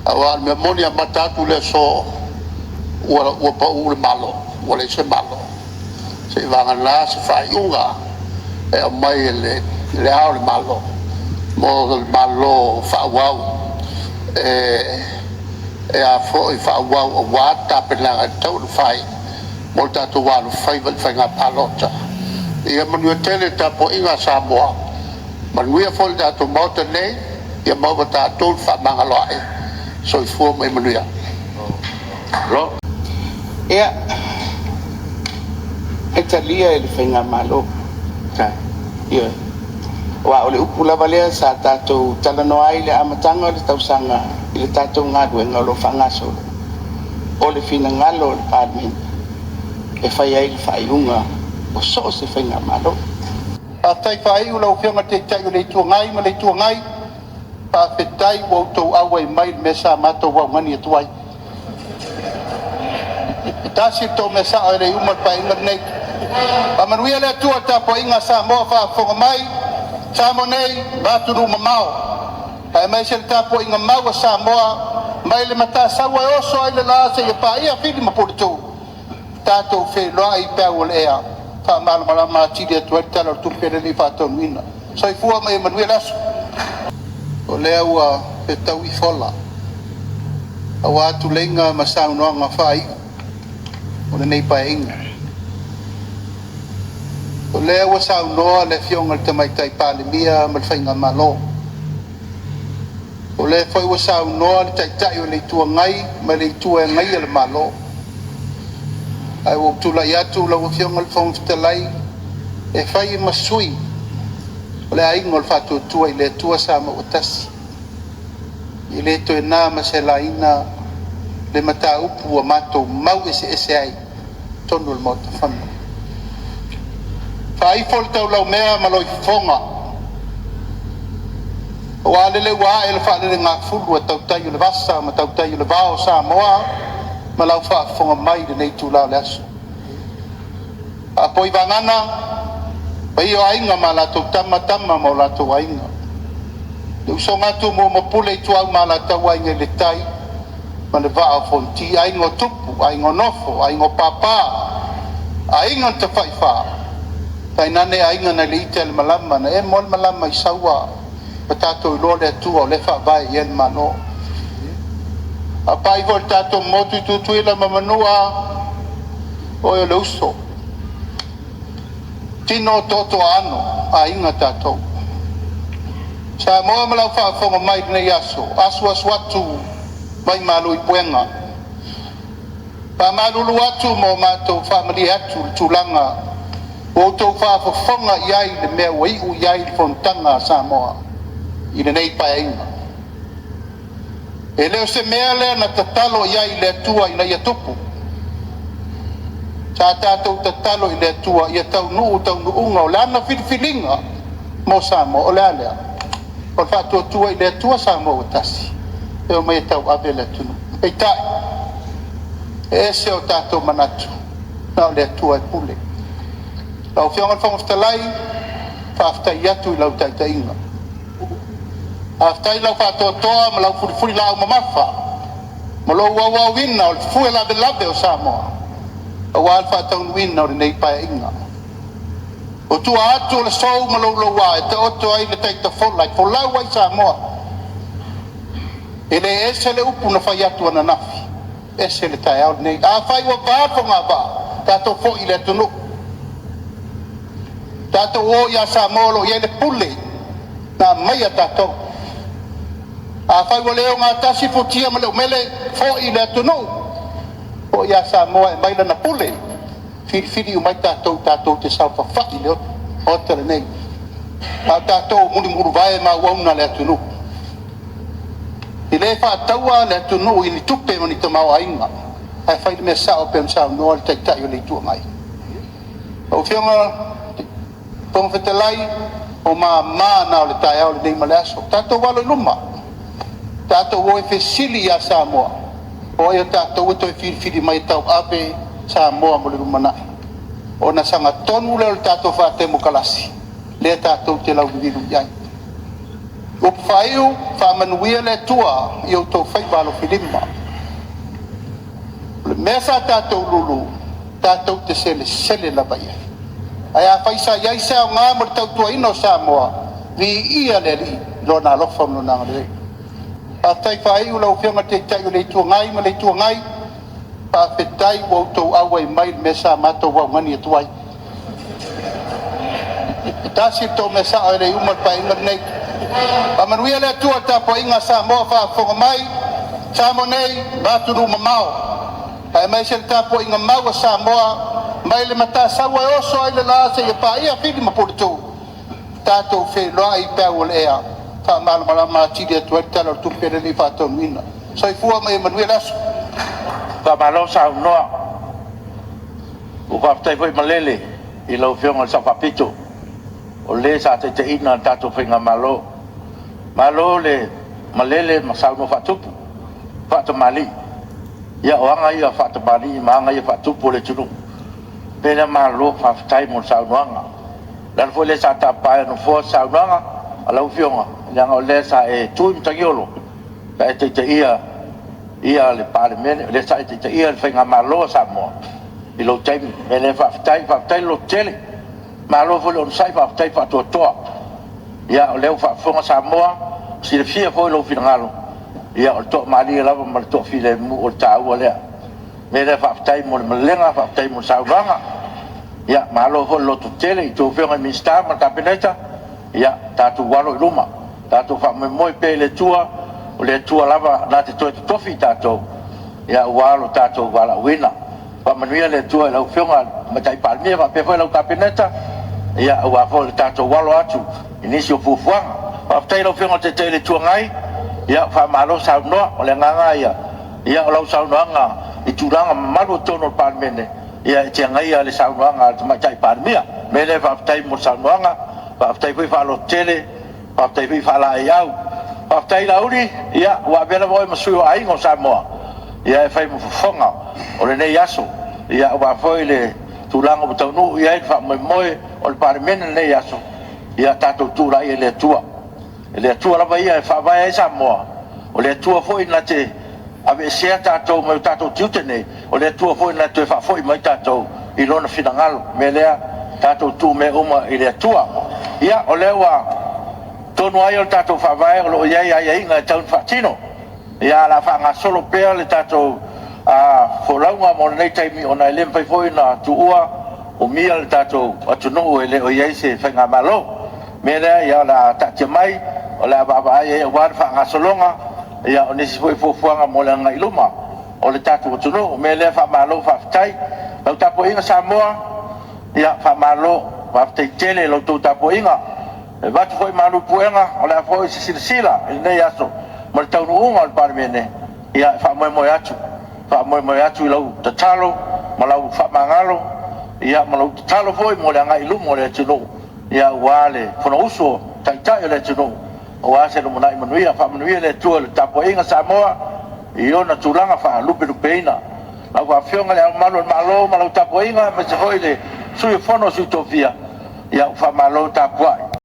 Aua o le mea moni e amata atu le aso ua pau le Malo, ua leai se Malo, seivagana se faaiuga e aumai e le Ao o Le Malo mo le Malo faaauau e faaauau aua tapenaga e tatau ona fai mo le tatou alofaiva i le faiga palota. Ia manuia tele le tapuaiga a Samoa, manuia foi le tatou Maota nei, ia maua e tatou le fefaamagaloai. Soifua ma ia manuia. Ia, e talia e le Faigamalo. Ioe. Aua o le upu lava lea sa tatou talanoa ai i le amataga o le tausaga i le tatou galuega o lo o faagasolo, o le finagalo o le Palemene e fai ai le faaiuga o so o se Faigamalo. Faafetai faaiu lau Afioga i le Taitai o le Itu Agai ma le Itu Agai, faafetai ua outou auai mai i le mea sa matou augani atu ai. E tasi le tou mea sao e le i uma le Paeaiga lenei. Faamanuia le Atua i le tapuaiga a Samoa o faafofoga mai, Samoa nei ma atunuu mamao, aemaise le tapuaiga mau a Samoa mai le Matasaua e oso ai le la seia paia Fili ma Puletuu. Tatou feiloai i peau o le ea e faamalamalama atili atu ai le Tala o le Tupe lea e le i faataunuuina. Soifua ma ia manuia le aso. O lea ua fetaui fola aua tuleiga ma saunoaga faaiu o lenei Paeaiga. O lea ua saunoa le Afioga i le Tamaitai Palemia ma le Faigamalo. O lea foi ua saunoa le Taitai o le Itu Agai ma le Itu e Agaia le Malo. Ae ua ou tulai atu lau Afioga i le Fofoga Fetalai e fai ma sui o le Aiga o le Faatuatua i le Atua Samoa ua Tasi, e le toe na ma se laina le mataupu ua matou mau eseese ai i totonu o le Maota Fono. Faaifo le taulaumea ma lou fofoga, aua lele ua ae le faalelegafulu a tautai o le vasa ma tautai o le vao o Samoa ma lau faafofoga mai i lenei itula o le aso. Faapoi vagana paia o Aiga ma latou Tama, Tama ma o latou Aiga, le usoga a Tumua ma Pule, Ituau ma Alataua, Aiga i le Tai ma le Vaa o Fonoti, Aiga o Tupu, Aiga o Nofo, Aiga o Papa, Aiga na Tafaifa, tainane Aiga nai le ita a le malama na emo le malama i Saua ma tatou iloa le Atua o lea e faavae i ai le Malo. A pai foi le tatou motu i Tutuila ma Manua, oe o le uso, tino toto aano, aiga tatou. Samoa ma lau faafofoga mai i lenei aso, asuasu atu vai malu i puega. Faamalulu atu ma o matou faamalie atu i le tulaga ua outou faafofoga i ai i le mea ua iu i ai le fonotaga a Samoa i lenei Paeaiga. E le o se mea lea na tatalo i ai i le Atua ina ia tupu. Sa tatou tatalo i le Atua ia taunuu taunuuga o Lana filifiliga mo Samoa. O le a lea? O le faatuatua i le Atua Samoa ua tasi e omai e tauave le atunuu. Peitai, e ese o tatou manatu, na o le Atua e pule. Lau Afioga i le Fofoga Fetalai, faafetai atu i lau taitaiga. Faafetai i lau faatoatoa ma lau fulifulilaau mamafa ma lou auauina o le fue lavelave o Samoa aua le faataunuuina o lenei Paeaiga. O tua atu o le sou ma louloua e taoto ai le taitafola e folau ai Samoa. E le ese le upu na fai atu ananafi, ese le taeao lenei. Afai ua pa le fogavaa, tatou foi i le atunuu, tatou o ia Samoa o lo o i ai le pule na aumaia tatou. Afai ua le ogatasi futia ma le umele, foi i le atunuu, foi ia Samoa e aumai lana pule, filifili uma ai tatou tatou te saofafai i le Maota lenei, a o tatou o mulimuluvae ma auauna a le atunuu. E le faataua le atunuu i ni tupe ma ni tamaoaiga, ae fai le mea sao pei ona saunoa le Taitai o le Itu Agai. Lau Afioga i le Fofoga Fetalai, o mama na o le taeao lenei ma le aso. Tatou alo i luma, tatou o e fesili ia Samoa, o ai o tatou e toe filifili mai e tauave Samoa mo le lumanai, ona sagatonu lea o le tatou faatemokalasi lea tatou te lauliliu i ai. Upu faaiu, faamanuia le Atua i outou faiva alofilima. O le mea sa tatou lulu tatou te selesele lava i ai, ae afai sa i ai se aoga mo le tautuaina o Samoa, viia le Alii i Lona alofa ma Lona agalelei. Faafetai faaiu lau Afioga i le Taitai o le Itu Agai ma le Itu Agai, faafetai ua outou auai mai i le mea sa matou augani atu ai. E tasi le tou mea sao e le i uma le Paeaiga lenei. Faamanuia le Atua i le tapuaiga a Samoa o faafofoga mai, Samoa nei ma atunuu mamao, aemaise le tapuaiga mau a Samoa mai le Matasaua e oso ai le la seia paia Fili ma Puletuu. Tatou feiloai i peau o le ea e faamalamalama atili atu ai le Tala o le Tupe lea e le i faataunuuina. Soifua ma ia manuia le aso. Faamalo saunoa, ua faafetai foi malele i lau Afioga i le Sao Faapito, o le sa taitaiina le tatou Faigamalo. Malo le malele ma saunoa faatupu, faatamalii. Ia o aga ia faatamalii ma aga ia faatupu o le atunuu. O le mea lea, malo faafetai mo le saunoaga. O le ala foi lea sa tapa ai e le Nofoa le saunoaga a lau Afioga, leaga o lea sa e tu i matagiolo sa e taitaia le Palemene, o lea sa e taitaia le Faigamalo a Samoa i lou taimi. O le mea lea faafetai, faafetai le lototele, malo foi le onosai, faafetai le faatoatoa. Ia o lea ua faafofoga Samoa, silafia foi lou finagalo, ia o le toamalie lava ma le toafilemu o le taua lea. O le mea lea, faafetai mo le malega faafetai mo le saunoaga. Ia malo foi le lototele i a outou Afioga i Minisita ma le Kapeneta, ia tatou alo i luma, tatou faamoemoe pea i le Atua, o le Atua lava na te toe totofi i tatou aua lo tatou valaauina. Faamanuia le Atua i lau Afioga i le Tamaitai Palemia faapea foi lau Kapeneta, aua foi le tatou alo atu i nisi o fuafuaga. Faafetai i lau Afioga i le Taitai o le Itu Agai, faamalo saunoa. O le agaga lava ia o lau saunoaga i tulaga mamalu i totonu o le Palemene, e te agaia le saunoaga a le Tamaitai Palemia. O le mea lea faafetai mo le saunoaga, faafetai foi faalototele, faafetai foi faalaeiau. Faafetai Laauli, ua avea lava oe ma sui o Aiga o Samoa e fai ma fofoga o lenei aso aua foi le tulaga ua taunuu i ai le faamoemoe o le Palemene i lenei aso. Ia tatou tuu laia i le Atua, o le Atua lava ia e faavae ai Samoa, o le Atua foi na te aveesea tatou mai o tatou tiute nei, o le Atua foi na te toe faafoi mai tatou i Lona finagalo. O le mea lea, tatou tuu mea uma i le Atua. Ia, o lea ua tonu lava ia o le tatou Faavae o lo o i ai aiaiga e tatau ona faatino. Ae o le a faagasolo pea le tatou folauga mo lenei taimi, ona e le mafai foi ona tuua, umia le tatou atunuu e le o i ai se faigamalo. O le mea lea o le a taatia mai, o le a vaavaai i ai aua le faagasologa o nisi foi fuafuaga mo le agai i luma o le tatou atunuu. O le mea lea, faamalo faafetai. Lau tapuaiga Samoa, ia faamalo, faafetai tele i la outou tapuaiga. E avatu foi malu i puega, o le a foi se silasila i lenei aso ma le taunuuga o le Palemene, ia e faamoemoe atu, faamoemoe atu i lau tatalo ma lau faamagalo ma lau tatalo foi mo le agai i luma o le atunuu, aua le Fonousu a Taitai o le atunuu aua se lumanai manuia. Faamanuia le Atua i le tapuaiga Samoa i ona tulaga faalupelupeina. Lau Afioga i Le Ao Mamalu o le Malo ma lau tapuaiga, aemaise foi le Sui o le Fono a Sui Tofia, ua faamalo tapuai.